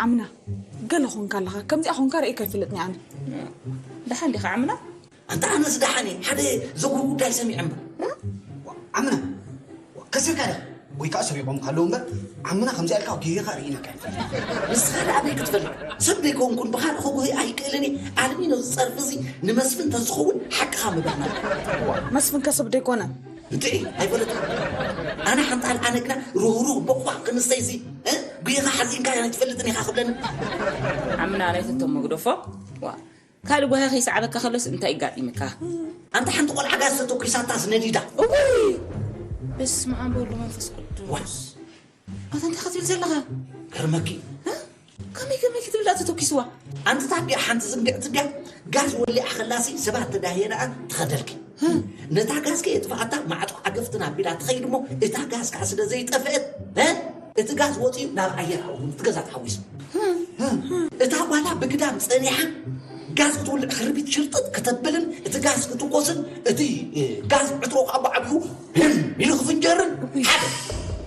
ዓምና፣ ገለ ኾንካ ኣለኻ። ከምዚኣ ኾንካ ርእይካ ኣይፈልጥን ኣነ። ደሓን ዲኻ ዓምና? ኣንታ ኣነስ ደሓን እየ። ሓደ ዘጉር ጉዳይ ሰሚዐ እምበር። ዓምና፣ ከሲርካ ዲኻ? ወይ ከዓ ሰሪቖም ካለዉ እምበር፣ ዓምና ከምዚኣ ኢልካ ጌጋ ርኢናካ ኣይንፈልጥን። ንስኻ ደኣ ኣበይ ክትፈልጥ? ሰብ ደይኮንኩን ብኻልእ ክጉሂ ኣይክእልን እየ። ኣልሚኖ ዝጸርፊ እዚ ንመስፍን ተዝኸውን ሓቅኻ ምበልና። መስፍን ከ ሰብ ደይኮነ? እንድዒ፣ ኣይፈለጥኩ። ኣነ ሓንጣል፣ ኣነ ግና ርህሩህ በኳዕ ክንስተይሲ፣ እ? ጉይኻ ሓዚንካ ኣይትፈልጥን ኢኻ ክብለኒ። ዓምና፣ ናይ ተቶም መግደፎ። ዋ፣ ካልእ ጓሂ ከይሰዓበካ ከሎስ እንታይ ይጋጢምካ? ኣንታ ሓንቲ ቆልዓ ጋዝ ተተኲሳታስ ነዲዳ። እውይ! በስመ ኣብ ወወልድ ወመንፈስ ቅዱስ። ዋይ! ኣታ እንታይ ክትብል ዘለኻ? ገርመኪ። እ? ከመይ፣ ከመይ ክትብል ደኣ ተተኲስዋ? ኣንቲ ታቢያ ሓንቲ ዝንግዕቲ ድያ? ጋዝ ወሊዓ ከላሲ ሰባት ተዳህየ ደኣ ትኸደልኪ። ነታ ጋዝ ከየጥፍኣታ ማዕጾ ዓገፍትን ኣቢላ ትኸይድ እሞ፣ እታ ጋዝ ከኣ ስለ ዘይጠፍአት፣ እ? እቲ ጋዝ ወጺኡ ናብ ኣየር ሃው፣ እቲ ገዛ ተሓዊሱ። እታ ጓላ ብግዳም ጸኒሓ፣ ጋዝ ክትውልዕ ክርቢት ሽርጥጥ ከተብልን፣ እቲ ጋዝ ክትኮስን፣ እቲ፣ እ፣ ጋዝ ዕትሮ ከኣ ብዓቢኡ ህም ኢሉ ክፍንጀርን ሓደ።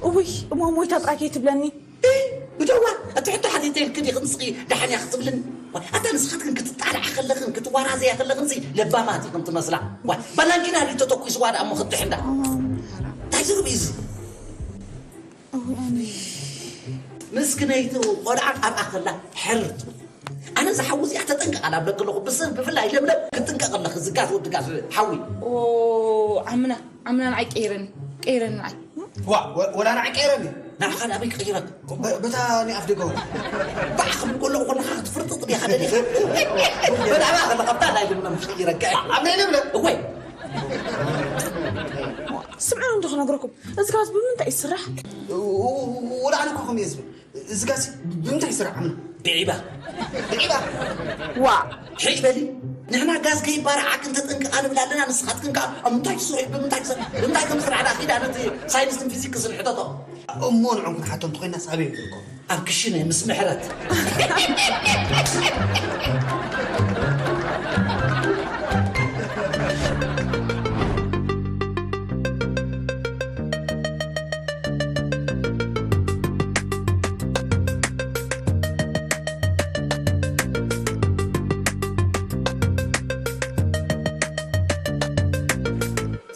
እውይ፣ እሞ ሞይታ ጥራይ ከይትብለኒ። እ፣ ብደዋ፣ እቲ ሕቶ ሓቲተ ኢልክን ኢኽን ንስኺ ደሓን እያ ክትብልን። ኣታ ንስኻትክን ክትጣልዓ ከለኽን ክትወራዘያ ከለኽን ሲ ለባማት ኢኽን ትመስላ። ዋ፣ ባላንጂና ድዩ ተተኲስዋ ደኣ እሞ ክትድሕን ደኣ? እንታይ ዝርብ እዩ እዚ? እውይ፣ ኣነ ምስክነይቲ ቆልዓ ኣብኣ ከላ ሕር ትብል። ኣነ እዛ ሓዊ እዚኣ ተጠንቀቓላ እብለኪ ኣለኹ። ብስ-፣ ብፍላይ ለምለም ክትጥንቀቕ ኣለኺ። እዚ ጋዝ ወዲ ጋዝ ሓዊ። ኦ፣ ዓምና፣ ዓምና ንዓይ ቀይረኒ፣ ቀይረኒ ንዓይ። ዋ፣ ወ-፣ ወላ ንዓይ ቀይረኒ። ንዓኻ ናበይ ክቕይረካ? በ-፣ በታ ናይ ኣፍ ደገ። ባዕ ክብል ከለኹ ከለኻ ክትፍርጥጥ ዲኻ ደሊኻ? በላዕባ ከለኻ ብታ ናይ ልምና ምሽ ክቕይረካ? ኣብ ናይ ለምለም? እወይ። ስምዑ እንዶ ክነግረኩም። እዚ ጋዝ ብምንታይ ይስራሕ? ወላ ኣነ እኮ ከምኡ እየ ዝብል። እዚ ጋዝ ብምንታይ ይስራሕ? ዓምና? ብዒባ። ብዒባ? ዋ። ሕይ በሊ። ንሕና ጋዝ ከይባርዓክን ተጠንቀቓ ንብል ኣለና፣ ንስኻትክን ከኣ ኣብ ምንታይ ትሰርሑ፣ ብምንታይ ትሰርሑ፣ ብምንታይ ከም ዝስራሕ ደኣ ኪዳ ነቲ ሳይንስን ፊዚክስን ሕተቶ። እሞ ንዕኡ ክንሓቶ እንተኾይናስ ኣበይ ንርከቦ? ኣብ ክሽነ ምስ ምሕረት።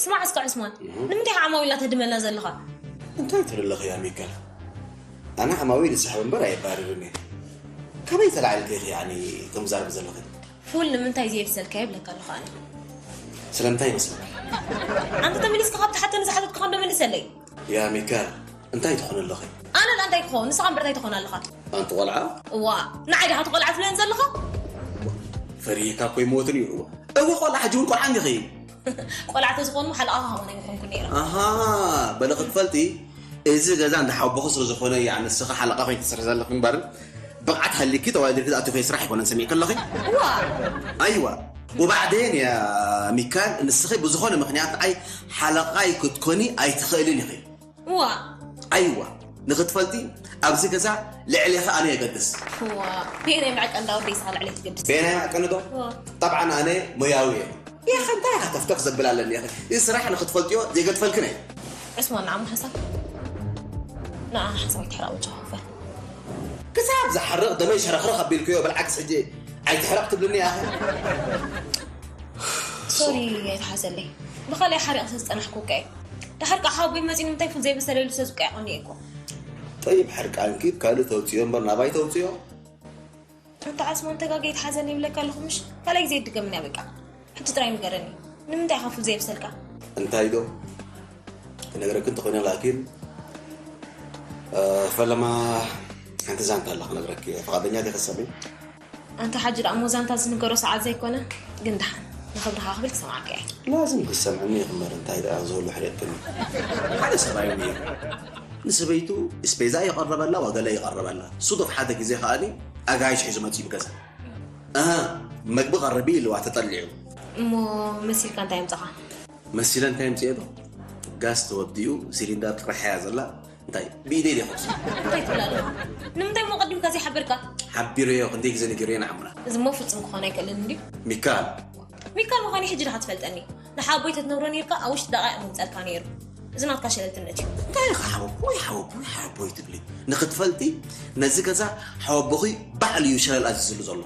ስማዕ እስከ ዑስማን፣ ንምንታይ ኢኻ ዓማዊልና ተድመልና ዘለኻ? እንታይ ትብሊ ኣለኺ ኣሚካ? ኣነ ዓማዊል ይስሕብ እምበር ኣየባርርን እየ። ካበይ ተላዒልኪ ኢኺ ያኒ ከምዛርብ ዘለኺ? ፉል ንምንታይ ዘየብሰልካዮ ይብለካ ኣለኹ ኣነ። ስለምንታይ ይመስለካ? ኣንተ ተመሊስካ ካብቲ ሓተኒ ዝሓተትኩኻ እንዶ መልሰለይ። ያ ሚካል፣ እንታይ ትኾን ኣለኺ? ኣነ ላ እንታይ ክኸውን? ንስኻ እምበር እንታይ ትኾን ኣለኻ? ኣንቲ ቆልዓ? እዋ፣ ንዓይ ዲኻ እቲ ቆልዓ ትብለኒ ዘለኻ? ፈሪህካ እኮ ይሞትን እዩ። እዋ፣ እዋ ቆልዓ ሕጂ እውን ቆልዓ እንዲኺ። ቆልዓ ተዝኾኑ ሓለቓ ክኸውን ኣይምኾንኩን ነይረ። ኣሃ፣ በለ ክትፈልጢ፣ እዚ ገዛ እንዳ ሓወቦኺ ስለ ዝኾነ፣ ያዕ ንስኺ ሓለቓ ኮይንኪ ትሰርሒ ዘለኺ እምበር፣ ብቕዓት ሃልይኪ ተዋዲድኪ ትኣትዊ ስራሕ ኣይኮነን ሰሚዕኪ ኣለኺ። እዋ። ኣይዋ። ወባዕዴን ያ ሚካል፣ ንስኺ ብዝኾነ ምኽንያት ንዓይ ሓለቓይ ክትኮኒ ኣይትኽእልን ኢኺ። እዋ። ኣይዋ። ንኽትፈልጢ፣ ኣብዚ ገዛ ልዕሌኺ ኣነ የገድስ። እዋ። በየናይ መዐቀኒ ዳ ወደይ ስኻ ልዕለይ ትገድስ? በየናይ መዐቀኒ ዶ? እዋ። ጠብዓን ኣነ ሞያዊ እየ። ያኸ እንታይ ኢኻ ተፍተፍ ዘብል ኣለኒ ያኸ? እዚ ስራሕ ንኽትፈልጥዮ ዘይገድፈልክን እየ። ዑስማን፣ ንዓም ሓሳብ? ንዓ ሓሳብ ኣይትሕረቕ ብቻ ክፈል። ክሳብ ዝሓርቕ ደመይ ሸረኽረኽ ኣቢልክዮ፣ ብልዓክስ ሕጂ ኣይትሕረቕ ትብልኒ ያኸ? ሶሪ፣ ኣይትሓዘለይ። ብኻልእ ሓሪቕ ስለ ዝጸናሕኩ እኮ እየ። ደሓር ከኣ ሓወቦይ መጺኡ ንምንታይ ፉል ዘይበሰለ ኢሉ ስለ ዝቆያቖኒ እየ እኮ። ጠይብ፣ ሕርቃንኪ ብካልእ ተውጽዮ እምበር ናባይ ተውጽዮ? ኣንታ ዓስማን፣ ተጋግየ ይትሓዘኒ ይብለካ ኣለኹ ምሽ? ካልኣይ ግዜ ይድገምኒ እያ በቃ። ሕጂ ጥራይ ንገረኒ፣ ንምንታይ ኢኻ ፉል ዘየብሰልካ? እንታይ ዶ? ክነግረኪ እንተኾይነ ላኪን፣ እ፣ ፈለማ ሓንቲ ዛንታ ኣላ ክነግረኪ እየ። ፍቓደኛ ዲኺ ክትሰምዒ? ኣንታ ሓጂ ደኣ እሞ ዛንታ ዝንገሮ ሰዓት ዘይኮነ፣ ግን ደሓን ንኽብርኻ ክብል ክሰምዓካ እየ። ላዝም ክትሰምዕኒ ኢኺ እምበር እንታይ ደኣ ዘሎ ሕሪቕክኒ? ሓደ ሰብኣይ እኒኦ። ንሰበይቱ እስፔዛ ይቐረበላ፣ ዋገለ ይቐረበላ። ሱዱፍ ሓደ ግዜ ከኣኒ ኣጋይሽ ሒዙ መጺኡ ገዛ። ኣሃ፣ መግቢ ቀርቢ ኢልዋ ተጠሊዑ። እሞ መሲልካ እንታይ ኣምጻኻ? መሲለ እንታይ ኣምጽኤ ዶ? ጋዝ ተወዲኡ፣ ሲሊንደር ጥራሕ እያ ዘላ። እንታይ፣ ብኢደይ ድየ ከብሱ? እንታይ ትብል ኣለኻ? ንምንታይ እሞ ቀዲምካ ዘይሓበርካ? ሓቢረዮ፣ ክንደይ ግዜ ነጊረዮ ንዓሙና። እዚ እሞ ፍጹም ክኾን ኣይክእልን እንድዩ። ሚካል። ሚካል ምዃነይ ሕጂ ዲኻ ትፈልጠኒ? ንሓቦይ ተትነግሮ ነይርካ፣ ኣብ ውሽጢ ደቓይቕ ምምጸልካ ነይሩ። እዚ ናትካ ሸለልትነት እዩ። እንታይ ኢኻ ሓወቦይ፣ ሓወቦይ፣ ሓወቦይ ትብሊ? ንኽትፈልጢ፣ ነዚ ገዛ ሓወቦኺ ባዕሉ እዩ ሸለል ኣዚዙሉ ዘሎ።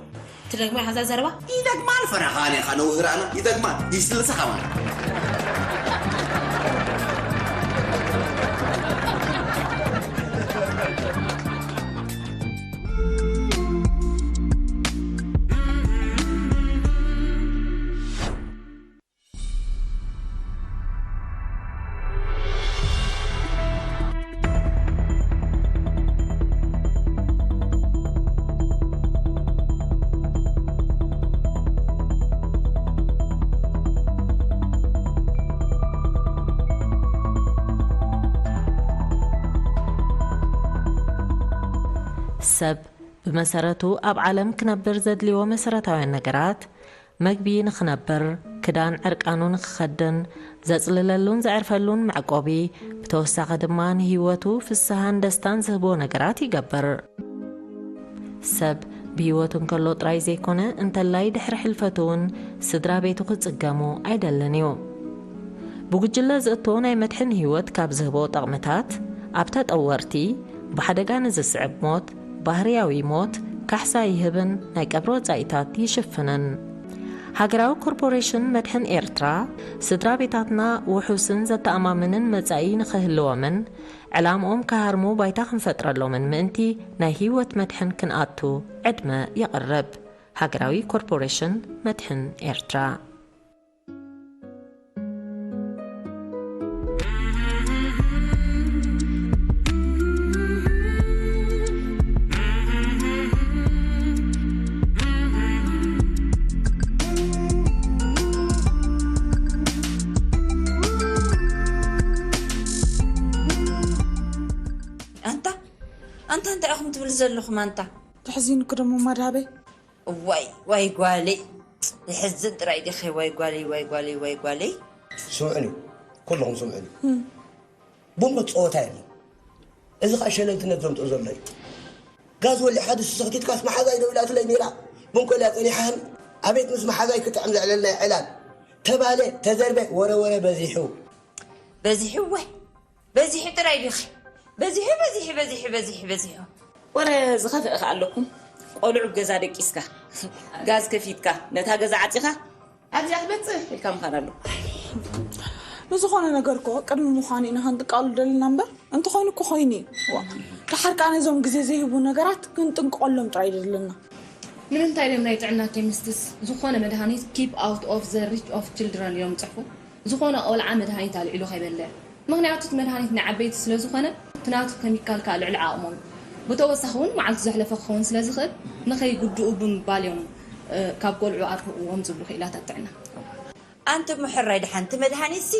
ትደግሞ ኢኻ እዛ ዘረባ? ይደግማል፣ ፈራኻን ኢኻ፣ ነውህራና፣ ይደግማል፣ ይስልሳ ከማን። ሰብ ብመሰረቱ ኣብ ዓለም ክነብር ዘድልዮ መሰረታውያን ነገራት፣ መግቢ ንኽነብር፣ ክዳን ዕርቃኑ ንኽኸድን፣ ዘጽልለሉን ዘዕርፈሉን መዕቆቢ፣ ብተወሳኺ ድማ ንህይወቱ ፍስሃን ደስታን ዝህቦ ነገራት ይገብር። ሰብ ብህይወቱ እንከሎ ጥራይ ዘይኮነ፣ እንተላይ ድሕሪ ሕልፈቱ እውን ስድራ ቤቱ ክጽገሙ ኣይደልን እዩ። ብጉጅለ ዝእቶ ናይ መድሕን ህይወት ካብ ዝህቦ ጠቕምታት፣ ኣብ ተጠወርቲ፣ ብሓደጋ ንዝስዕብ ሞት፣ ባህርያዊ ሞት፣ ካሕሳ ይህብን ናይ ቀብሪ ወጻኢታት ይሽፍንን። ሃገራዊ ኮርፖሬሽን መድሕን ኤርትራ፣ ስድራ ቤታትና ውሑስን ዘተኣማምንን መጻኢ ንኽህልዎምን፣ ዕላምኦም ክሃርሙ ባይታ ክንፈጥረሎምን ምእንቲ ናይ ህይወት መድሕን ክንኣቱ ዕድመ የቕርብ። ሃገራዊ ኮርፖሬሽን መድሕን ኤርትራ። ኣንታ ኣንታ እንታይ ኢኹም ትብል ዘለኹም ኣንታ? ተሕዚንኩ ደሞ ማዳበይ። ዋይ ዋይ ጓለይ፣ ይሕዝን ጥራይ ዲኺ? ዋይ ጓለይ፣ ዋይ ጓለይ፣ ዋይ ጓለይ። ስምዑኒ፣ ኩልኹም ስምዑኒ። ብሞት ጸወታ የለን። እዚ ኸኣ ሸለልትነት ዘምጽኦ ዘሎ እዩ። ጋዝ ወሊዕኻ ድስቲ ሰኽቲትካስ መሓዛይ ደው ኢላትለይ ነይራ። ብንኮልያ ጸኒሓኒ። ኣቤት ምስ መሓዛይ ክጥዕም ዘዕለልናዮ ዕላል። ተባለ፣ ተዘርበ፣ ወረ ወረ በዚሑ። በዚሑ ወይ? በዚሑ ጥራይ ዲኺ? በዚሑ፣ በዚሑ፣ በዚሑ፣ በዚሑ፣ በዚሑ። ወረ ዝኸፍእ ኸኣ ኣለኩም። ቆልዑ ገዛ ደቂስካ፣ ጋዝ ከፊትካ፣ ነታ ገዛ ዓጺኻ፣ ኣብዚኣ ትበጽሕ ኢልካ ምኻድ ኣሎ። ንዝኾነ ነገር እኮ ቅድሚ ምዃኑ ኢና ክንጥቀኣሉ ደሊና እምበር፣ እንተኾይኑ እኮ ኮይኑ እዩ። ዋ፣ ደሓር ከኣ ነዞም ግዜ ዘይህቡ ነገራት ክንጥንቀቐሎም ጥራይ ደለና። ንምንታይ ድዮም ናይ ጥዕና ኬሚስትስ ዝኾነ መድሃኒት keep out of the reach of children ኢሎም ዝጽሕፉ? ዝኾነ ቆልዓ መድሃኒት ኣልዒሉ ከይበልዕ። ምኽንያቱ እቲ መድሃኒት ንዓበይቲ ስለ ዝኾነ፣ እቲ ናቱ ኬሚካል ከኣ ልዕሊ ዓቕሞም። ብተወሳኺ እውን መዓልቱ ዘሕለፈ ክኸውን ስለ ዝኽእል፣ ንኸይጉድኡ ብምባል እዮም፣ እ፣ ካብ ቆልዑ ኣርሕቕዎም ዝብሉ ክኢላታት ጥዕና። ኣንቱም ሕራይ ደሓን፣ እቲ መድሃኒትሲ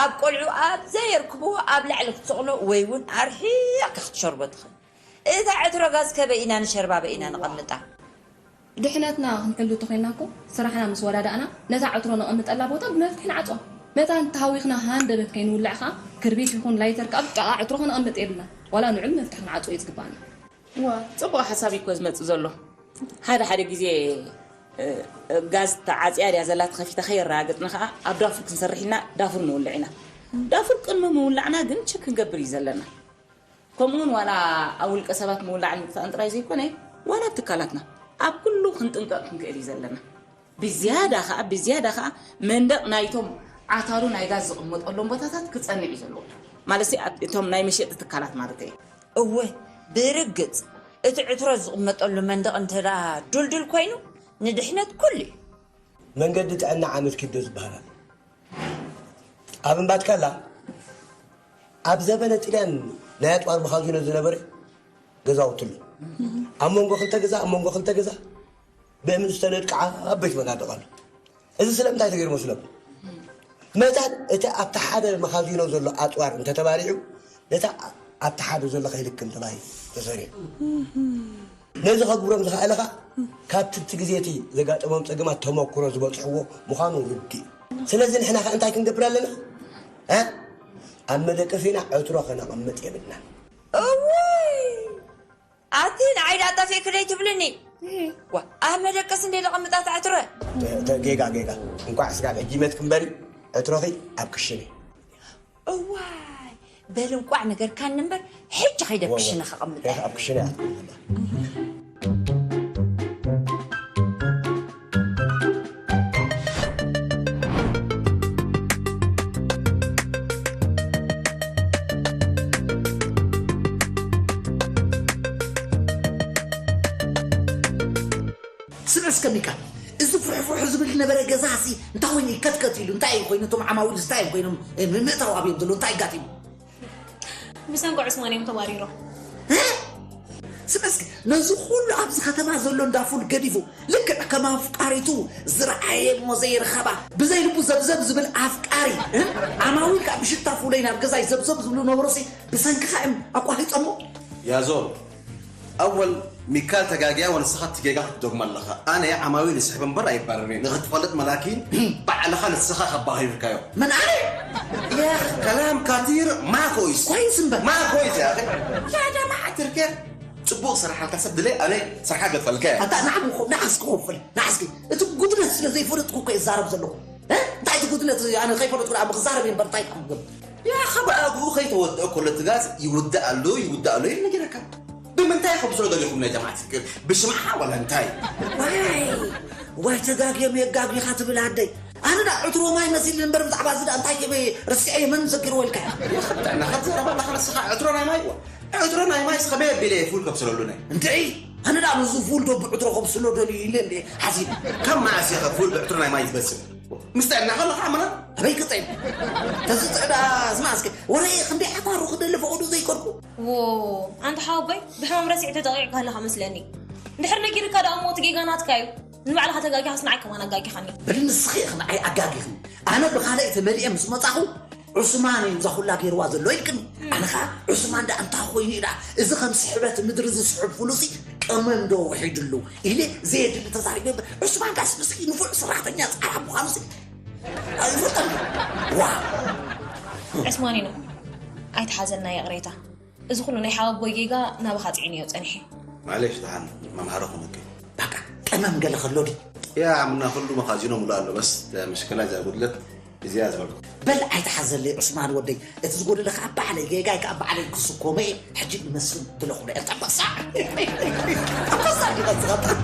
ኣብ ቆልዑ ኣብ ዘየርክብዎ ኣብ ላዕሊ ክትሰቕሎ ወይ እውን ኣርሒቕካ ክትሸርቦ ትኽእል። እታ ዕትሮ ጋዝ ከበይ ኢና ንሸርባ፣ ኣበይ ኢና ነቐምጣ? ድሕነትና ክንሕሉ ተኾይንና እኮ፣ ስራሕና ምስ ወዳዳእና፣ ነታ ዕትሮ ነቐምጠላ ቦታ ብመፍትሒ ንዓጽዋ። መታን ተሃዊኽና ሃንደበት ከይንውላዕ ኸኣ፣ ክርቢት ይኹን ላይተር ከኣ ኣብ ጥቓ ዕትሮ ከነቐምጥ የብልና። ዋላ ንዑ ብመፍትሒ ክንዓጽዎ እዩ ዝግባኣና። እዋ፣ ጽቡቕ ሓሳብ እዩ እኮ ዝመጽእ ዘሎ። ሓደ ሓደ ግዜ፣ እ፣ እ፣ ጋዝ ተዓጽያ ድያ ዘላ ተኸፊታ ከየረጋገጽና ኸኣ፣ ኣብ ዳፉር ክንሰርሕ ኢልና ዳፉር ንውልዕ ኢና። ዳፉር ቅድሚ ምውላዕና ግን ቸክ ክንገብር እዩ ዘለና። ከምኡውን ዋላ ኣብ ውልቀ ሰባት ምውላዕን ምጥፋእን ጥራይ ዘይኮነ፣ ዋላ ኣብ ትካላትና፣ ኣብ ኩሉ ክንጥንቀቕ ክንክእል እዩ ዘለና። ብዝያዳ ኸኣ፣ ብዝያዳ ኸኣ መንደቕ ናይቶም ዓታሩ ናይ ጋዝ ዝቕመጠሎም ቦታታት ክጸንዕ እዩ ዘለዎ። ማለትሲ፣ ኣብ እቶም ናይ መሸጢ ትካላት ማለት እየ። እወ፣ ብርግጽ፣ እቲ ዕትሮ ዝቕመጠሉ መንደቕ እንተ ደኣ ዱልዱል ኮይኑ፣ ንድሕነት ኩሉ እዩ። መንገዲ ጥዕና ዓመት ኪዶ ዝበሃል ኣሎ። ኣብ እምባትካላ ኣብ ዘበነ ጥልያን ናይ ኣጽዋር መኻዚኖ ዝነበረ ገዛውቲ ኣሎ። ኣብ መንጎ ክልተ ገዛ፣ ኣብ መንጎ ክልተ ገዛ ብእምኒ ዝተነድቃ ዓበይቲ መናድቕ ኣሎ። እዚ ስለምንታይ ተገይሩ መስለኩም? መታን እቲ ኣብቲ ሓደ መኻዚኖ ዘሎ ኣጽዋር እንተተባሊዑ፣ ነታ ኣብቲ ሓደ ዘሎ ከይልክም ተባሂሉ ተሰሪዑ። ነዚ ከግብሮም ዝኸኣለ ኸኣ፣ ካብቲ እቲ ግዜ እቲ ዘጋጠሞም ጸገማት ተመክሮ ዝበጽሕዎ ምዃኑ ርዱእ እዩ። ስለዚ ንሕና ኸኣ እንታይ ክንገብር ኣለና? እ? ኣብ መደቀሲና ዕትሮ ከነቐምጥ የብልናን። እውይ! ኣቲ ንዓይ ደኣ ጠፊእኪ ደይ ትብልኒ? ዋ፣ ኣብ መደቀሲ እንደ ዘቐምጣ እታ ዕትሮ። ተ-፣ ተ-፣ ጌጋ፣ ጌጋ። እንቋዕ ስጋብ ሕጂ መትኪ እምበሪ፣ ዕትሮኺ ኣብ ክሽነ። እዋ! በል እንቋዕ ነገርካኒ እምበር፣ ሕጂ ከይደ ኣብ ክሽነ ከቐምጥ እየ። ኣብ ክሽነ እያ። ስምዕ እስከ ሚካ፣ እዚ ፍሕፍሕ ዝብል ዝነበረ ገዛሲ እንታይ ኮይኑ ይከትከት ኢሉ? እንታይ እዩ ኮይኑ? እቶም ዓማዊል እንታይ እዮም ኮይኖም? እ፣ ምእታው ኣብዮም ዘሎ እንታይ ኣጋጢሙ? ብሰንኪ ዑስማን እዮም ተባሪሮም። እ? ስምዕ እስከ፣ ነዚ ኩሉ ኣብዚ ከተማ ዘሎ እንዳ ፉል ገዲፉ፣ ልክዕ ከም ኣፍቃሪቱ ዝረኣየ እሞ ዘይረኸባ፣ ብዘይ ልቡ ዘብዘብ ዝብል ኣፍቃሪ፣ እ? ዓማዊል ከዓ ብሽታ ፉለይ ናብ ገዛይ ዘብዘብ ዝብሉ ነበሩሲ ብሰንክኻ እዮም ኣቋሪጾሞ? ያዞን፣ ኣወል፣ ሚካል ተጋግያ ወንስኻ ትጌጋ ክትደግሞ ኣለኻ። ኣነ ዓማዊል ይስሕብ እምበር ኣይባረርን። ንኽትፈልጥ መላኪን ባዕልኻ ንስኻ ከባሂርካዮ። መን ኣነ? يا كلام كثير ما كويس. كويس እምበር. ما كويس يا أخي. يا جماعة الخير. ጽቡቕ ስራሕ ኣልካ ሰብ ድለ ኣነ ስራሓ ገድፈልካ እያ። ኣታ ንዓም ንዓስኪ ክውፍል ንዓስኪ እቲ ጉድለት ስለ ዘይፈለጥኩ እኮ ይዛረብ ዘለኹ። እ? እንታይ እቲ ጉድለት ኣነ ከይፈለጥኩ ደኣ ክዛረብ እየ እምበር እንታይ ክገብር? يا أخي ብኣግኡ ከይተወድአ ከሎ እቲ ጋዝ ይውዳእ ኣሎ ይውዳእ ኣሎ ይብል ነጊረካ። ብምንታይ ከብስሎ ደሊኹም ናይ ጀማዓት ፍቅር ብሽምዓ ወላ እንታይ? ዋይ ዋይ ተጋግዮም የጋግኻ ትብል ኣደይ። ኣነ ዳ ዕትሮ ማይ መሲል እምበር ብዛዕባ እዚ ዳ እንታይ ክብል ርስዐ መን ዘኪርዎ ኢልካ? ብጥዕና ክትዛረብ ኣለኻ ንስኻ ዕትሮ ናይ ማይ ዋ። ዕትሮ ናይ ማይ ስኸመይ ኣቢለ እየ ፉል ከብስለሉ ናይ? እንታይ ኣነ ዳ ብዙ ፉል ዶ ብዕትሮ ከብስሎ ደልዩ ኢለ እንደ ሓሲብ። ካብ መዓስ ኢኻ ፉል ብዕትሮ ናይ ማይ ዝበስል? ምስ ጥዕና ከለኻ ኣመና ኣበይ ክጥዕም? ተዝጥዕ ዳ ስማ እስከ ወረ ክንደይ ዓፋሩ ክደሊ ፈቐዱ ዘይከድኩ። ዎ ኣንታ ሓወቦይ ብሕማም ረሲዕ ተጠቒዕካ ኣለኻ መስለኒ። እንድሕር ነጊርካ ደኣ እሞ እቲ ጌጋ ናትካ እዩ። ንባዕልኻ ተጋጊኻስ ንዓይ ከማን ኣጋጊኻኒ። በሊ ንስኺ ኢኺ ንዓይ ኣጋጊኽኒ። ኣነ ብኻልእ ተመሊኤ ምስ መጻኹ ዑስማን እዩ እዛ ኩላ ገይርዋ ዘሎ ኢልክኒ። ኣነ ኸዓ ዑስማን ደኣ እንታይ ኮይኑ እዩ ደኣ እዚ ከም ስሕበት ምድሪ ዝስሕብ ፍሉሲ ቀመም ዶ ውሒድሉ ኢለ ዘየድሊ ተዛሪበ እምበር ዑስማን ጋስ ምስኪን ንፉዕ ሰራሕተኛ ጻዕራ ምዃኑሲ ኣይፈልጠን። ዋ ዕስማኒኖ ኣይትሓዘልና ይቕሬታ። እዚ ኩሉ ናይ ሓወቦይ ጌጋ ናባኻ ጽዒነዮ ጸኒሐ። ማዕሌሽ ደሓን መምሃሪ ኩነኪ። በቃ ቀመም ገለ ከሎ ድዩ? ያ ምና ኩሉ መኻዚኖ ሙሉ ኣሎ በስ መሽከላ እዛ ጉድለት እዚኣ ዝበልኩ። በል ኣይትሓዘለይ ዑስማን ወደይ እቲ ዝጎደለ ከዓ ባዕለይ ጌጋይ ከዓ ባዕለይ ክስኮመ እየ ሕጂ ንመስፍን ትለኹ ንዕል ጠበሳ ጠበሳ ዲቐ ዝቐጥር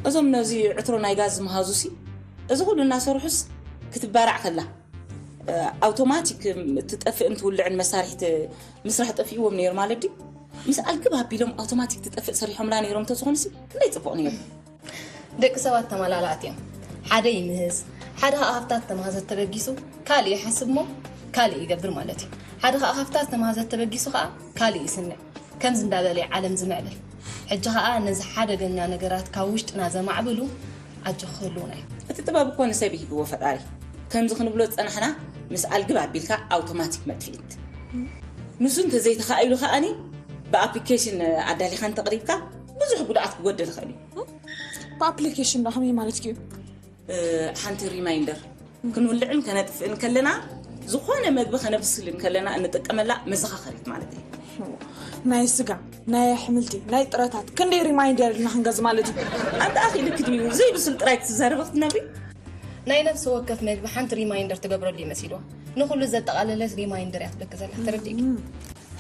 እዞም ነዚ ዕትሮ ናይ ጋዝ ዝመሃዙሲ እዚ ኩሉ እናሰርሑስ ክትባራዕ ከላ ኣውቶማቲክ ትጠፍእን ትውልዕን መሳርሒት ምስራሕ ጠፊእዎም ነይሩ ማለት ድዩ? ምስ ኣልግብ ኣቢሎም ኣውቶማቲክ ትጠፍእ ሰሪሖምላ ነይሮም እንተዝኾኑሲ ክንደይ ፅቡቕ ነይሩ። ደቂ ሰባት ተመላላእቲ እዮም። ሓደ ይምህዝ፣ ሓደ ከዓ ሃፍታት ተመሃዘት ተበጊሱ ካልእ ይሓስብ እሞ ካልእ ይገብር ማለት እዩ። ሓደ ከዓ ሃፍታት ተመሃዘት ተበጊሱ ከዓ ካልእ ይስንዕ። ከምዚ እንዳበለ እዩ ዓለም ዝምዕብል። ሕጂ ኸኣ ነዚ ሓደገኛ ነገራት ካብ ውሽጥና ዘማዕብሉ ኣጆኺ ክህልዉና እዮም። እቲ ጥበብ እኮ ንሰብ ይሂብዎ ፈጣሪ። ከምዚ ክንብሎ ዝጸናሕና ምስ ኣልግብ ኣቢልካ ኣውቶማቲክ መጥፍኢት። ንሱ እንተዘይተኻኢሉ ከኣኒ ብኣፕሊኬሽን ኣዳሊኻ እንተቕሪብካ ብዙሕ ጉድኣት ክጎድል ይኽእል እዩ። ብኣፕሊኬሽን ዶ ከመይ ማለት እዩ? ሓንቲ ሪማይንደር ክንውልዕን ከነጥፍእን ከለና ዝኾነ መግቢ ከነብስልን ከለና እንጥቀመላ መዘኻኸሪት ማለት እዩ። ናይ ስጋ፣ ናይ ኣሕምልቲ፣ ናይ ጥረታት ክንደይ ሪማይንደር ኢልና ክንገዝ ማለት እዩ። ኣንታ ኣኺ ልክ ድዩ ዘይብስል ጥራይ ክትዛረቢ ክትነብሪ? ናይ ነፍሲ ወከፍ መግቢ ሓንቲ ሪማይንደር ትገብረሉ እዩ መሲልዋ። ንኹሉ ዘጠቓለለት ሪማይንደር እያ ትብለኪ ዘላ። ተረዲእኪ?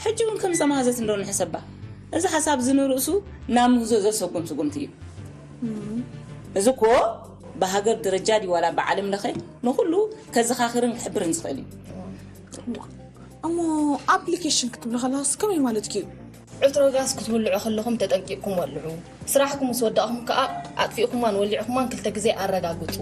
ሕጂ እውን ከም ዝተማህዘት እንዶ ንሕሰባ። እዚ ሓሳብ እዚ ንርእሱ ናብ ምህዞ ዘሰጉም ስጉምቲ እዩ። እዚ እኮ ብሃገር ደረጃ ድዩ ዋላ ብዓለም ለኸ ንኹሉ ከዘኻኽርን ክሕብርን ዝኽእል እዩ። እሞ ኣፕሊኬሽን ክትብሊ ከለኻስ ከመይ ማለትኪ እዩ? ዕትሮ ጋዝ ክትውልዑ ከለኹም ተጠንቂቕኩም ወልዑ። ስራሕኩም ምስ ወዳእኹም ከኣ ኣጥፊእኩማን ወሊዕኩማን ክልተ ግዜ ኣረጋግጹ።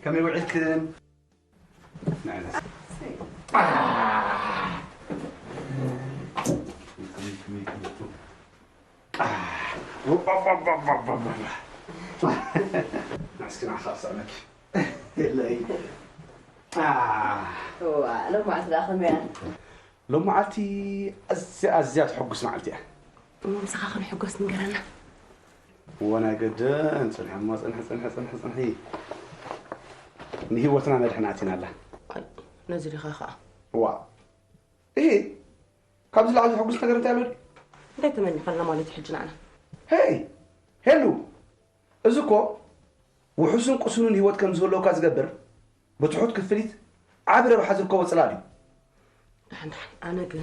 ከመይ ውዒልክን? ሎም መዓልቲ ኣዝያ ኣዝያ ተሐጉስ መዓልቲ እያ። እሞ ምሳኻ ክንሕጎስ ንገረና። እወ ናይ ገድን፣ ጽንሒ እሞ ጽንሒ፣ ጽንሒ፣ ጽንሒ፣ ጽንሒ። ንህይወትና መድሕን ኣቲናላ። ኣይ፣ ነዚ ዲኻ ኸኣ? እዋ። እሂ፣ ካብዚ ላዕሊ ዘሐጉስ ነገር እንታይ ኣሎ ድዩ? እንታይ ተመኒኻልና ማለት እዩ ሕጂ ንዓና? ሄይ! ሄሉ! እዚ እኮ ውሑስን ቅሱንን ህይወት ከም ዝህልወካ ዝገብር ብትሑት ክፍሊት ዓቢ ረብሓ ዝርከቦ ጽላል እዩ። ደሓን ደሓን፣ ኣነ ግን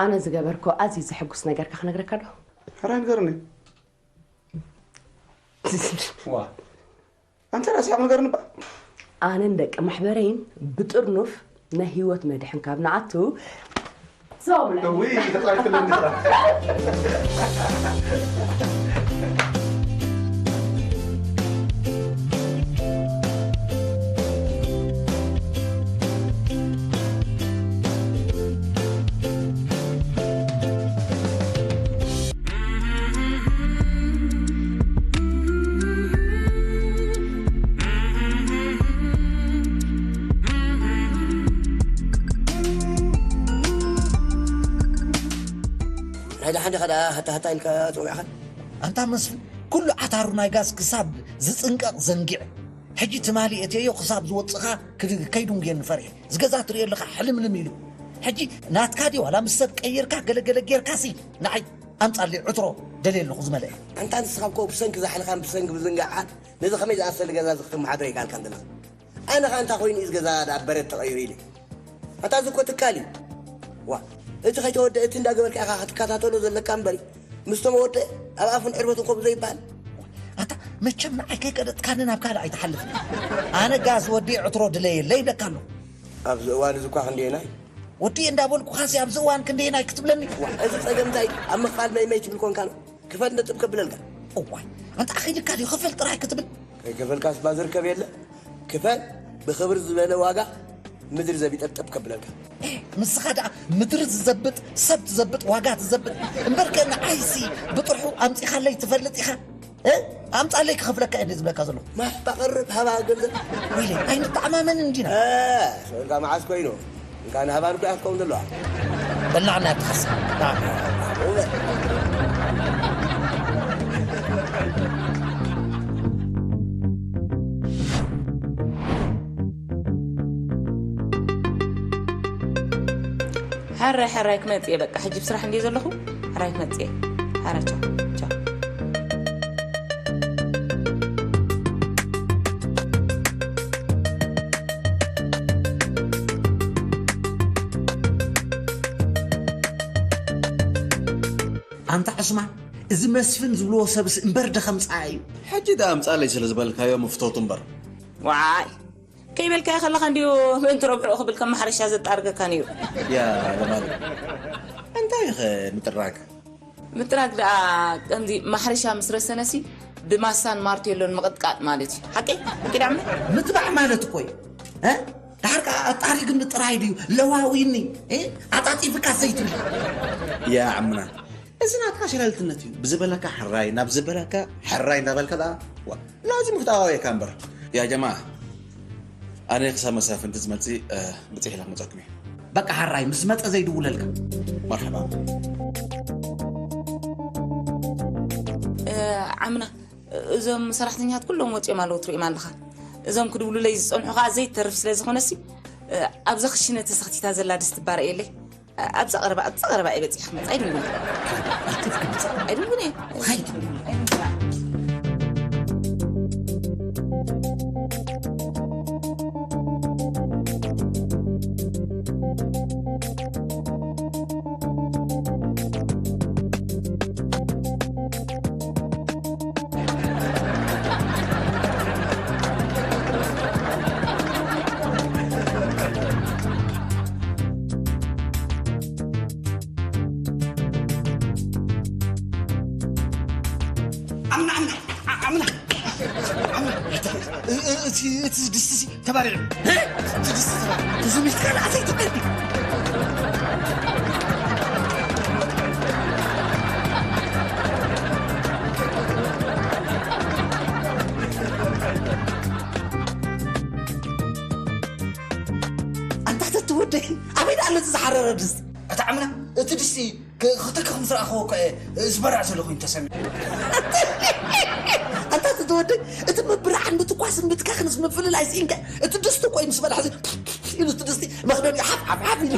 ኣነ ዝገበርኮ ኣዝዩ ዘሐጉስ ነገርካ ክነግረካ ዶ? ሕራይ ንገርኒ። ዋ። ኣንተ ራስኻ ነገር ንባ። ኣነን ደቂ ማሕበረይን ብጥርኑፍ ናይ ህይወት መድሕን ካብ ንኣቱ ዞም እውይ፣ ተጻዊትክለኒ ጥራሕ። ናይ ደሓን ዲኻ ደኣ ሃታ ሃታ ኢልካ ጸዊዕኻን? ኣንታ መስፍን፣ ኩሉ ዓታሩ ናይ ጋዝ ክሳብ ዝጽንቀቕ ዘንጊዐ። ሕጂ ትማሊ እትየዮ ክሳብ ዝወጽኻ ክድ-፣ ከይዱንግየኒ ፈሪሐ። ዝገዛ ትርእዮ ኣለኻ ሕልምልም ኢሉ። ሕጂ ናትካ ድዩ ዋላ ምስ ሰብ ቀይርካ ገለገለ ጌርካሲ ንዓይ ኣምጻለይ ዕትሮ ደልየ ኣለኹ ዝመልአ። ኣንታ ንስኻ እኮ ብሰንኪ ዛሕልኻን ብሰንኪ ምዝንጋዕካን ነዚ ከመይ ዝኣሰለ ገዛ እዚ ክትመሓድሮ ይከኣልካን ዘለኻ። ኣነ ኸኣ እንታይ ኮይኑ እዩ እዚ ገዛ ደኣ በረድ ተቐይሩ ኢለ። ኣታ እዚ እኮ ትካል እዩ። ዋ፣ እቲ ከይተወደአ እቲ እንዳገበርካ ኢኻ ክትከታተሎ ዘለካ እምበሪ፣ ምስ ተመወደአ ኣብ ኣፍን ዕርበትን ከምኡ ዘይበሃል። ኣታ መቸም ንዓይ ከይቀደጥካኒ ናብ ካልእ ኣይትሓልፍን። ኣነ ጋዝ ወዲኤ ዕትሮ ድለየለይ ይብለካ ኣለኹ። ኣብዚ እዋን እዚ እኳ ክንደየናይ? ወዲኤ እንዳበልኩኻሲ ኣብዚ እዋን ክንደየናይ ክትብለኒ? ዋ፣ እዚ ጸገም እንታይ? ኣብ ምኽፋል መይመይ ትብል ኮንካ ነው። ክፈል ነጥብ ከብለልካ። እዋይ፣ ኣንታ ኣኺልካ ድዩ ክፈል ጥራይ ክትብል? ከይከፈልካስ እባ ዝርከብ የለ። ክፈል ብኽብር ዝበለ ዋጋ ምድሪ ዘቢጠ ጠብ ከብለልካ። ኤ፣ ንስኻ ደኣ ምድሪ ዝዘብጥ ሰብ ትዘብጥ ዋጋ ትዘብጥ እምበር ከ ንዓይሲ ብጥርሑ ኣምጺኻለይ ትፈልጥ ኢኻ? እ? ኣምጻለይ ክኸፍለካ እየ ዝብለካ ዘለኹ። ማሕባ ቀርብ ሃባ ገንዘብ። ወይለይ፣ ኣይንተኣማመንን ዲና? እ፣ ሰውልካ መዓስ ኮይኑ? እንካ ንሃባን እኮ እያ ክትከውን ዘለዋ። በላዕና ትኸስ። ሕራይ ሕራይ ክመጽእ እየ፣ በቃ ሕጂ ብስራሕ እንድየ ዘለኹ። ሕራይ ክመጽእ እየ። ሕራይ ቻው ቻው። ኣንታ ዕስማን፣ እዚ መስፍን ዝብልዎ ሰብስ እምበር ዶ ከምጽኣ እዩ? ሕጂ ደኣ ኣምጻለይ ስለ ዝበልካዮ ምፍቶቱ እምበር። ዋይ፣ ከይበልካዮ ከለኻ እንድዩ ምእንቲ ረብሕኡ ክብል ከም ማሕረሻ ዘጣርገካ ነይሩ። ያ ለማሉ፣ እንታይ ኢኸ ምጥራግ? ምጥራግ ደኣ ከምዚ ማሕረሻ ምስ ረሰነሲ ብማሳን ማርቴሎን ምቕጥቃጥ ማለት እዩ። ሓቀይ? ሓቂ ደኣ እምበር? ምጥባዕ ማለት እኮ እዩ። እ? ደሓር ከኣ ኣጣሪግኒ ጥራይ ድዩ ለዋዊኒ? እ? ኣጣጢፍካ ዘይትብል። ያ ዓምና፣ እዚ ናትካ ሸለልትነት እዩ። ብዝበለካ ሕራይ፣ ናብ ዝበለካ ሕራይ እንዳበልካ ደኣ፣ ዋ፣ ላዚም ክትኣዋውየካ እምበር። ያ ጀማ፣ ኣነ ክሳብ መሳፍንቲ ዝመጽእ፣ እ፣ ብጽሕ ኢላ ክመጸኩም እየ። በቃ ሕራይ፣ ምስ መጸ ዘይድውለልካ። መርሐባ። እ፣ ዓምና፣ እዞም ሰራሕተኛታት ኩሎም ወጺኦም ኣለዉ፣ ትርእዮም ኣለኻ። እዞም ክድውሉለይ ዝጸንሑ ኸኣ ዘይተርፍ ስለ ዝኾነሲ፣ እ፣ ኣብዛ ክሽነ ተሰኽቲታ ዘላ ድስቲ ባርእ የለይ። ኣብዛ ቀረባ፣ ኣብዛ ቀረባ እየ በጺሐ ክመጽእ። ኣይድንጉን። ኣይድንጉን እየ። ኸይድ። ኣምና፣ ኣምና፣ ኣምና፣ ኣምና፣ እ-፣ እ-፣ እቲ፣ እቲ ድስቲ እዚ ተባሪዑ። እ? እቲ ድስቲ ተባሪዑ። ተዘሚትካ ንዓተይ ትበል። ኣበይ ደኣ ኣለዚ ዝሓረረ ድስቲ? ኣታ ዓምና፣ እቲ ድስቲ ክ-፣ ክትክ ምስ ረኣኽዎ እኮ እየ ዝበራዕ ዘሎ ኮይኑ ተሰሚዑ። ኣንታ እቲ ተወደይ፣ እቲ ምብራዕን ምትኳስን ምትካኽንስ ምፍልላይ ስኢንካ፣ እቲ ድስቲ እኮ እዩ ምስ በላሕ እዚ ኢሉ፣ እቲ ድስቲ መኽደኒ ሓፍ ሓፍ ሓፍ ኢሉ።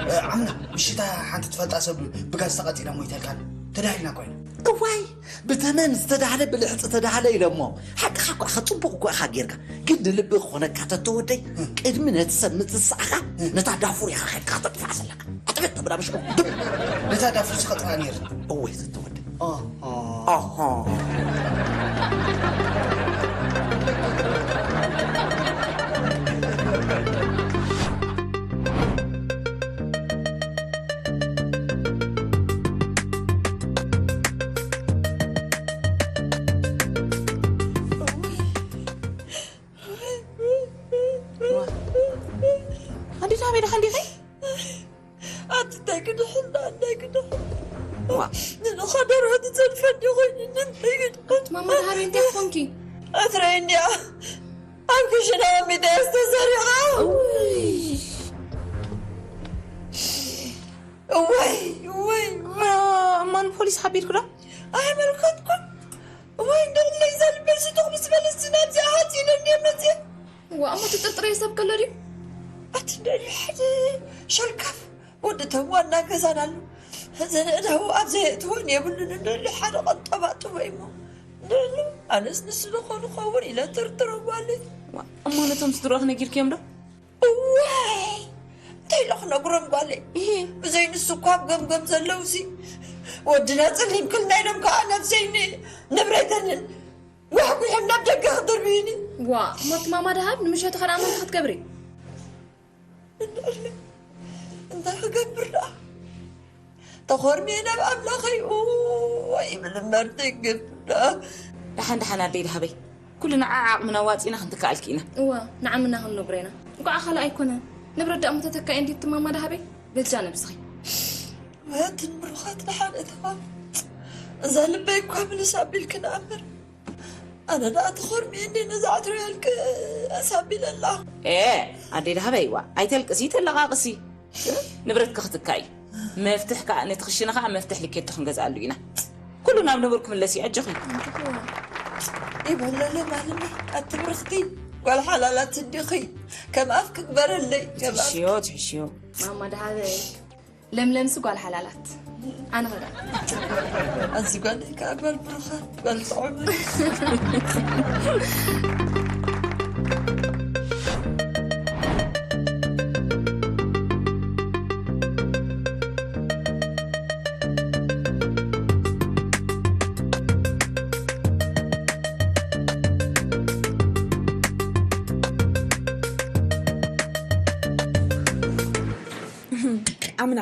እ፣ ዓምና፣ ምሽታ ሓንቲ ትፈልጣ ሰብ ብጋዝ ተቐጺላ ሞይታ ኢልካ ተዳሂልና እኮ ኢና። እዋይ፣ ብተመን ዝተዳህለ ብልሕፂ ተዳህለ ኢሎሞ። ሓቅኻ እኮ ኢኻ፣ ፅቡቕ እኮ ኢኻ ጌርካ። ግን ንልቢ ክኾነካ ተተወደይ፣ ቅድሚ ነቲ ሰብ ምትስኣኻ፣ ነታ ዳፉር ኢኻ ኸድካ ከተጥፍኣ ዘለካ። ኣጥፍእ ተብላ ምሽ ድም። ነታ ዳፉር ዝኸጥፋ ነይሩ። እወይ፣ ተተወደይ። ኦሆ። ኦሆ። ኣዴታ ኣበይ ደሓን ዲኺ? ኣቲ እንታይ ክድሕን፣ እንታይ ክድሕን? ዋ። ንልኻ ደርሆ ትጸድፈኒ ኮይኒ፣ እንታይ ክድሕን? ማማ፣ ደሃበይ እንታይ ኮንኪ? ኣትረይ እንድያ። ኣብ ክሽነ ኣሚዳ እያ ዝተሰሪቓ። እውይ። እወይ፣ እወይ፣ እወይ። አ፣ እማ ንፖሊስ ሓቢርኩ ዶ? ኣይመልከትኩን። እወይ፣ እንደለይ ዘልበል ስቱቕ ምስ በለስ ናብዚኣ ሃፂ ኢለ እንድየ መፅየ። ዋ፣ እሞ ትጥርጥረዮ ሰብ ከሎ ድዩ? ኣቲ እንደልዩ ሓደ ሸልካፍ ወዲ ተም ዋና ገዛና ኣሎ። እዚ ንእዳው ኣብ ዘየእትወን የብሉን። እንደልዩ ሓደ ቀጠባጥቦ እሞ። እንደልዩ ኣነስ ንሱ ዝኾኑ ኸውን ኢለ ጥርጥረዋለይ። ዋ፣ እሞ ነቶም ስድራኦት ነጊርክዮም ዶ? እዋይ! እንታይ ኢለ ክነግሮም ጓለይ? እሂ። ብዘይ ንሱ እኳ ኣብ ገምገም ዘለውሲ ወድና ጸሊም ክልና ኢሎም ከኣ ነብሰይን ንብረተንን ጓሕጒሖም ናብ ደገ ክድርብዩኒ። ዋ፣ እሞ እቲ ማማ ደሃብ ንምሸቱ ከኣ መን ክትገብሪ? እንታይ ክገብር ደኣ? ተኾርምየ ናብ ኣምላኸይ፣ እዋይ ይብል እምበር ትግብ ደኣ። ደሓን ደሓን ኣደይ ደሃበይ፣ ኩሉ ንዓ ዓቕምና ዋጺና ክንትክኣልኪ ኢና። እወ፣ ንዓምና ክንነግሮ ኢና። እንቋዕ ካልእ ኣይኮነን። ንብረት ደኣ እሞ ተተካኢ እንድዩ እቲ ማማ ደሃበይ? በጃ ነብስኺ። ወትን ብሩኻት ደሓን እተዋ። እዛ ልበይ እኳ ምልስ ኣቢልኪ ንኣምር። ኣነ ደኣ ተኾርምየ እንደ ነዛ ዕትሮ ያልቅስ ኣቢለ ኣለኹ። ኤ፣ ኣደይ ደሃበይ፣ ዋ፣ ኣይተልቅሲ፣ ተለቓቕሲ። ንብረትኪ ክትካእ እዩ። መፍትሕ ከኣ፣ ነቲ ክሽነ ከኣ መፍትሕ ልኬቶ ክንገዝኣሉ ኢና። ኩሉ ናብ ንቡር ክምለስ እዩ፣ ኣጆኺ። ይበለለ ማለሚ፣ ኣቲ ብርኽቲ ጓል ሓላላት እንዲኺ። ከም ኣፍ ክግበረለይ፣ ከም ኣፍ። ትሕሽዮ፣ ትሕሽዮ። ማማ ደሃበይ። ለምለምሲ ጓል ሓላላት። ኣነ ኸዳ። ኣዚ ጓል ከኣ ጓል ብሩኻት፣ ጓል ጥዑም። ኣምና፣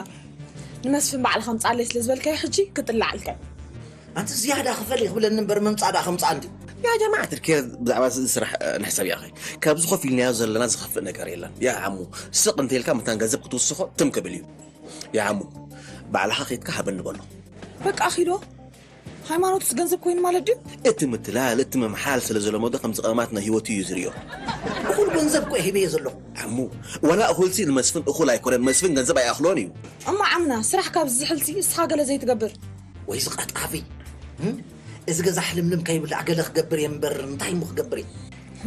ንመስፍን ባዕልኻ ምጻለይ ስለ ዝበልካዮ፣ ሕጂ ክጥላዓልካ እዩ። ኣንቲ ዝያዳ ክፈል ይኽብለኒ እምበር፣ ምምጻእ ደኣ ከምጻእ እንዲ። ያ ጀማዓት الخير፣ ብዛዕባ እዚ ስራሕ፣ እ፣ ንሕሰብ ያኸይ። ካብዚ ኮፍ ኢልናዮ ዘለና ዝኸፍእ ነገር የለን። ያ ዓሙ፣ ስቕ እንተኢልካ መታን ገንዘብ ክትውስኾ ትም ክብል እዩ። ያ ዓሙ፣ ባዕልኻ ኸይድካ ሃበኒ በሎ። በቃ ኺዶ? ሃይማኖትስ ገንዘብ ኮይኑ ማለት ድዩ? እቲ ምትላል፣ እቲ ምምሓል ስለ ዝለመዶ ከምዚ ቀማት ናይ ህይወቱ እዩ ዝርእዮ። እኹል ገንዘብ እኮ ሂበዮ ዘለኹ። ዓሙ፣ ዋላ እኹልሲ ንመስፍን እኹል ኣይኮነን፣ መስፍን ገንዘብ ኣይኣኽሎን እዩ። እሞ ዓምና፣ ስራሕ ካብ ዝሕልሲ እስኻ ገለ ዘይትገብር? ወይ ዝቐጣፊ። እም? እዚ ገዛ ሕልምልም ከይብላዕ ገለ ክገብር እየ እምበር፣ እንታይ እሞ ክገብር እየ?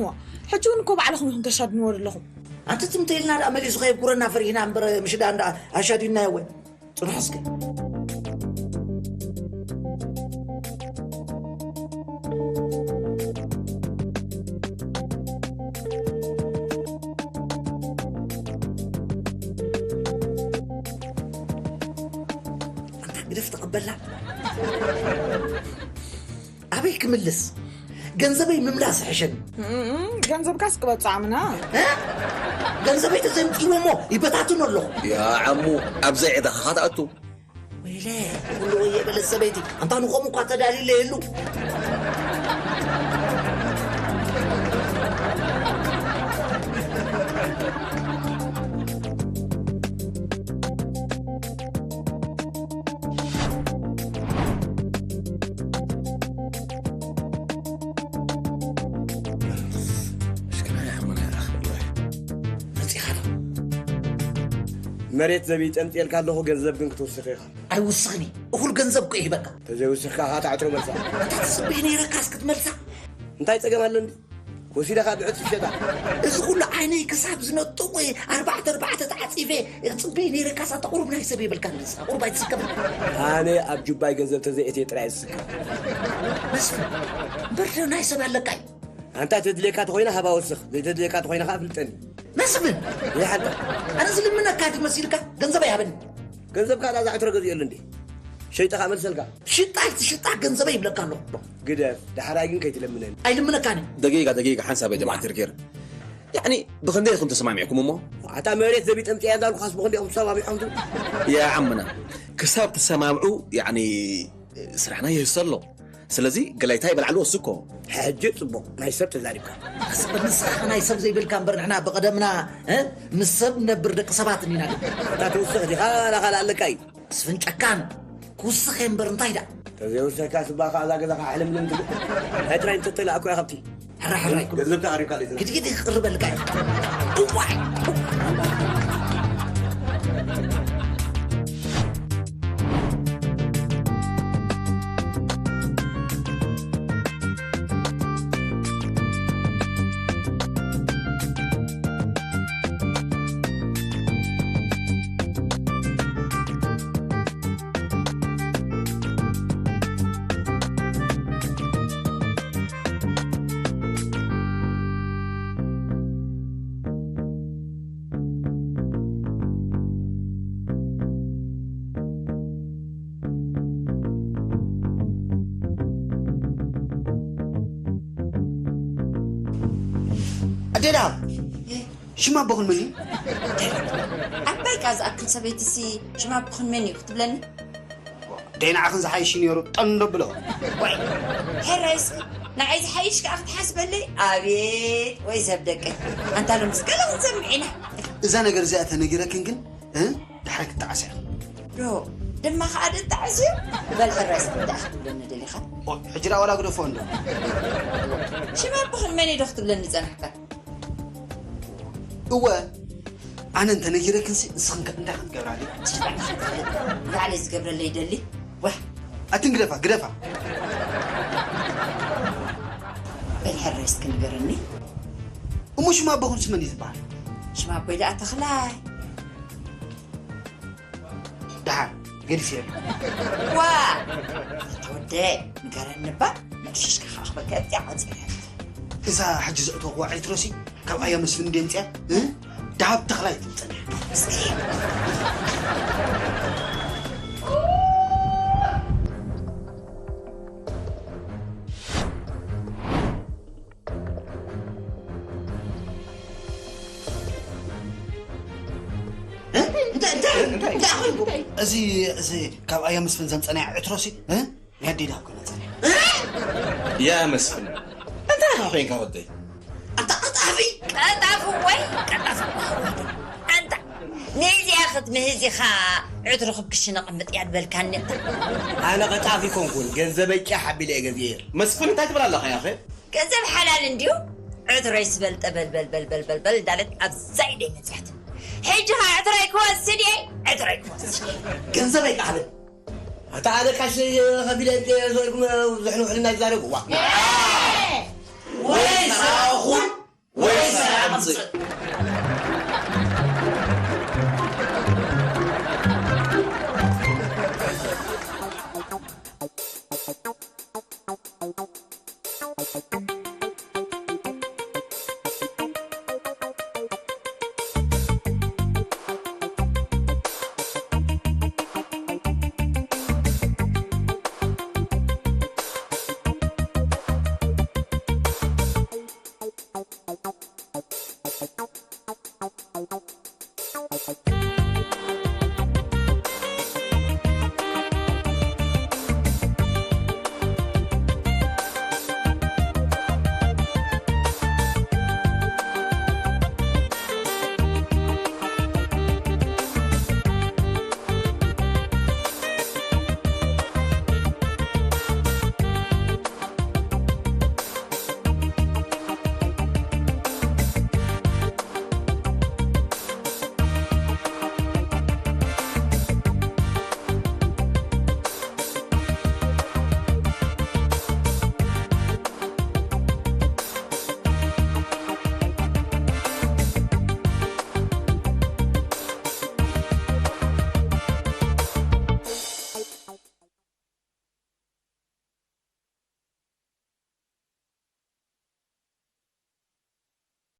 ዋ፣ ሕጂ እውን እኮ ባዕልኹም ኢኹም ተሻድንዎ ዘለኹም። ኣንቲ ትምተ ኢልና ደኣ መሊሱ ከየብኩረና ፈሪህና እምበር፣ ምሽዳ እንዳ ኣሻዲድናዮ ወይ? ጽንሑ እስከ። ኣንታ ግደፍ ተቐበላ። ኣበይ ክምልስ? ገንዘበይ ምምላስ ይሕሸኒ። እም፣ ገንዘብካስ ክበጽሕ ኣምና። እ? ገንዘበይ ተዘንጢዎ እሞ ይበታትኖ ኣለኹ። ያ ዓሙ፣ ኣብ ዘይዕዳኻ ትኣቱ። ወይለ፣ ኩሉ ወየ በለት ሰበይቲ። ኣንታ ንኸምኡ እኳ ተዳልዩለ የሉ። እሽክና ይሓመና ይኣኽል ወይ? መጺኻ ዶ? መሬት ዘቢጠ ምፅኤልካ ኣለኹ፣ ገንዘብ ግን ክትውስኽ ኢኻ። ኣይውስኽን እየ። እኹል ገንዘብ እኮ ይህበካ። ተዘይውስኽካ ኸዓ ትዓትሮ መልሳ። ኣታ ትፅበይ ነይረካስ ክትመልሳ? እንታይ ፀገም ኣሎ እንዲ? ወሲደኻ ብዕፅፊ ሸጣ። እዚ ኩሉ ዓይነይ ክሳብ ዝነጥቕ ኣርባዕተ ኣርባዕተ ተዓፂፈ እፅበይ ነይረካስ ኣታ ቁሩብ ናይ ሰብ የብልካን ንስኻ። ቁሩብ ኣይትስከፍ። ኣነ ኣብ ጁባይ ገንዘብ ተዘይእትየ ጥራይ ዝስከፍ። መስፍን፣ እምበር ዶ ናይ ሰብ ኣለካ እዩ? ኣንታ ተድልየካ ተኾይና ሃባ ወስኽ፣ ዘይተድልየካ ተኾይና ኸዓ ፍልጠኒ። መስፍን! ይሓልካ። ኣነ ዝልምነካ ድዩ መሲልካ? ገንዘበይ ሃበኒ። ገንዘብካ ዳዛ ዕትሮ ገዚኦሉ እንዴ? ሸይጠኻ መልሰልካ። ሽጣ ኣይትሽጣ ገንዘበይ ይብለካ ኣለኹ። ግደፍ፣ ዳሕራይ ግን ከይትለምነኒ። ኣይልምነካን እየ። ደቂቃ፣ ደቂቃ፣ ሓንሳብ ጀማዓ ትርጌር። ያዕኒ፣ ብኽንደይ ኢኹም ተሰማሚዕኩም እሞ? ኣታ መሬት ዘቢጠ ምፅያ እንዳልኩኻስ ብኽንደይ ኢኹም ተሰማሚዕኩም ትብል? ያ ዓምና፣ ክሳብ ትሰማምዑ፣ ያዕኒ፣ ስራሕና ይህሰ ኣሎ። ስለዚ ገላይታ ይበልዓሉ ወስኮ። ሕጂ ጽቡቕ ናይ ሰብ ተዛሪብካ። ኣስብ ንስኻ ናይ ሰብ ዘይብልካ እምበር ንሕና ብቐደምና፣ እ፣ ምስ ሰብ ነብር ደቂ ሰባት እንዲና። ኣታ ትውስኽ ዲኻ? ኣላ ካልእ ኣለካ እዩ። ስፍን ጨካን ክውስኽ እየ እምበር እንታይ ደኣ? ተዘይወሰካ ስባ ከኣ እዛ ገዛኻ ሕልምልም ትብል። ናይ ጥራይ እንተተላ እኮ እያ ካብቲ። ሕራይ፣ ሕራይ። ገንዘብ ተቐሪብካ ለይ ዘላ። ግድግድ ክቕርበልካ እዩ። እዋይ! ኣዴዳ፣ ሽማ ኣቦኽን መን እዩ? ዓባይ ቃ ዝኣክል ሰበይትሲ ሽማ ኣቦኽን መን እዩ ክትብለኒ? ደይ ንዓኽን ዝሓይሽ እዩ ነይሩ፣ ጠንዶ ብሎ። ወይ፣ ሕራይ እስኪ፣ ንዓይ ዝሓይሽ ከኣ ክትሓስበለይ? ኣቤት፣ ወይ ሰብ ደቀይ። ኣንታ ሎምስ ገለ ክንሰምዕ ኢና። እዛ ነገር እዚኣ ተነጊረክን ግን፣ እ? ድሓር ክትጠዓስ ኢኻ። ዶ፣ ድማ ከኣ ደጣዕስ እዩ? በል ሕራይ እስኪ፣ እንታይ ክትብለኒ ደሊኻ? ኦ፣ ሕጂ ደኣ ዋላ ግደፎ እንዶ። ሽማ ኣቦኽን መን እዩ ዶ ክትብለኒ ጸናሕካ? እወ፣ ኣነ እንተ ነጊረክንሲ፣ ንስኽን ከ እንታይ ክትገብራለይ? ንባዕለይ ዝገብረለይ ይደሊ። ዋህ! ኣትን ግደፋ፣ ግደፋ። በል ሕራይ እስኪ ንገረኒ። እሞ ሽም ኣቦኽንስ መን እዩ ዝበሃል? ሽም ኣቦይ ደኣ ተኽላይ። ደሓን፣ ገዲፈ ኣለኹ። ዋ! ተወደ፣ ንገረኒ እባ፣ መቅሽሽካ ክኣኽበካ እያ ቆጺረ። እዛ ሕጂ ዘእተውክዋ ዕትሮሲ፣ ካብ ኣያ መስፍን እንድየ ምጽያ፣ እ? ደሃብ ተኽላይ ትብል ጸኒሓ። እስኪ። እ? እንታይ፣ እንታይ፣ እንታይ፣ እንታይ፣ እንታይ ኮይኑ? እንታይ? እዚ፣ እዚ ካብ ኣያ መስፍን ዘምጸናያ ዕትሮሲ፣ እ? ናይ ኣዴ ደሃብ ኮይና ጸኒሓ። እ? ያ መስፍን፣ እንታይ ኢኻ ኮይንካ ወደይ? ኣታ ቀጣፊ! ቀጣፊ ወይ ቀጣፊ። ኣንታ፣ ነዚኣ ክትምህዝ ኢኻ ዕትሮ ክብ ክሽነ ቅምጥ እያ ዝበልካኒ ኣታ። ኣነ ቀጣፊ ኮንኩን፣ ገንዘበይ ጫሕ ኣቢለ እየ ገዚኤ። መስፍን፣ እንታይ ትብል ኣለኻ ያኸ? ገንዘብ ሓላል እንድዩ፣ ዕትሮይ ዝበልጠ በልበል በልበል በልበል እንዳለት ኣብዛ ኢደይ መጽያት። ሕጂ ኸዓ ዕትሮይ ክወስድ እየ፣ ዕትሮይ ክወስድ እየ። ገንዘበይ ቃ ሃበኒ። ኣታ ኣነ ካሽ ከፊለ እንድየ ዘርግመ ብዙሕ ንውሕልና ይዛረብ። ዋ። ወይ ሰራኹን ወይ ሰራምጽእ።